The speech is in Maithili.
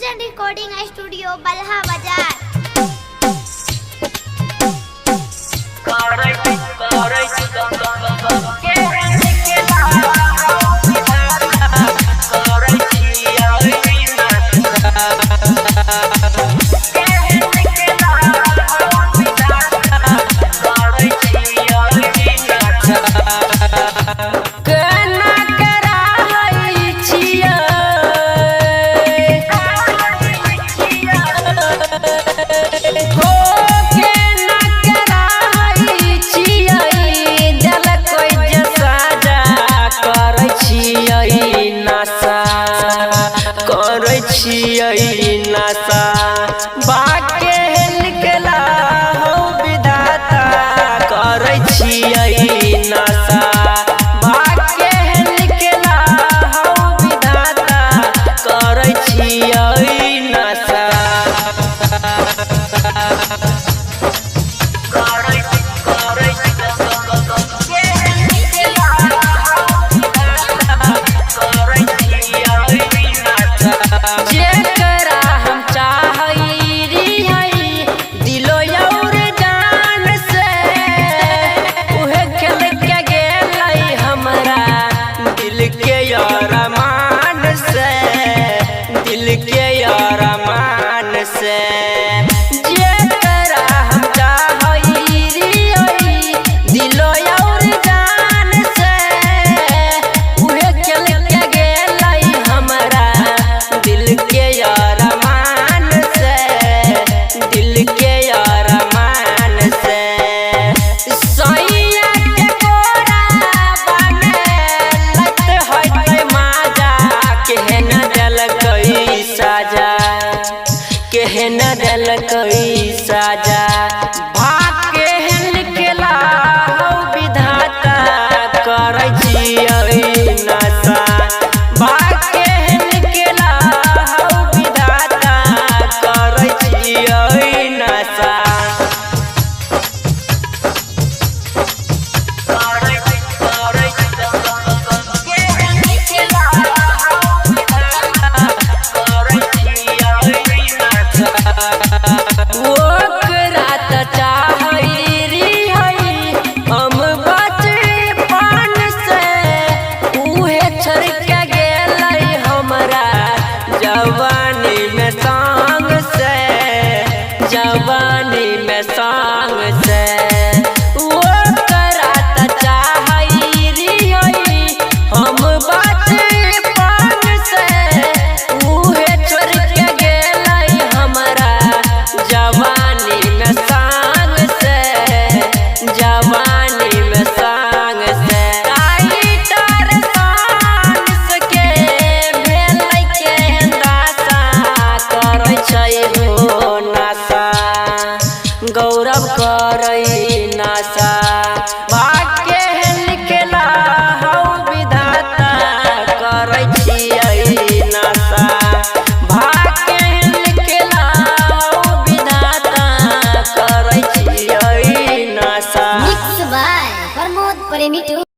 गुंजन रिकॉर्डिंग स्टूडियो बलहा बाजार। केना कराहै छियै हो, केना कराहै छियै, देलकै जे साजा, करै छियै नशा, करै छियै नशा। बाके निकला हौ विधाता, करै छियै नशा। बाके निकला हौ विधाता, करै छियै नशा। जेकरा हम चाहै रिहै दिलो और जान से, उहे खेल के गेलै हमरा दिल के अरमान से, दिल के अरमान से। जेकरा हम चाहै रिहै दिलो और जान से, उहे खेल के गेलै हमरा दिल के अरमान से, दिल के अरमान से। सैया के कोरा बने लत होइतै माजा, केहन देलकै साजा, केहन देलकै साजा। भाग केहन केला हौ विधाता, करै छियै नशा। भाग केहन केला हौ विधाता, करै छियै नशा। ओकरा त चाहै रिहै हम बचपन से, उहे छोड़ के गेलै हमरा जवानी में संग से, जवानी में संग से। ओकरा त चाहै रिहै हम बचपन से, उहे छोड़ के गेलै हमरा जवानी में संग से, जवानी में संग से। टाइटर सांस के भेलै केहन दासा, करै छै हो नशा, गौरव करै नशा। भाग्य निकला हौ विधाता, करै छियै नशा। भाग्य निकला हौ विधाता, करै छियै नशा। मिक्स बाय प्रमोद प्रेमी टू।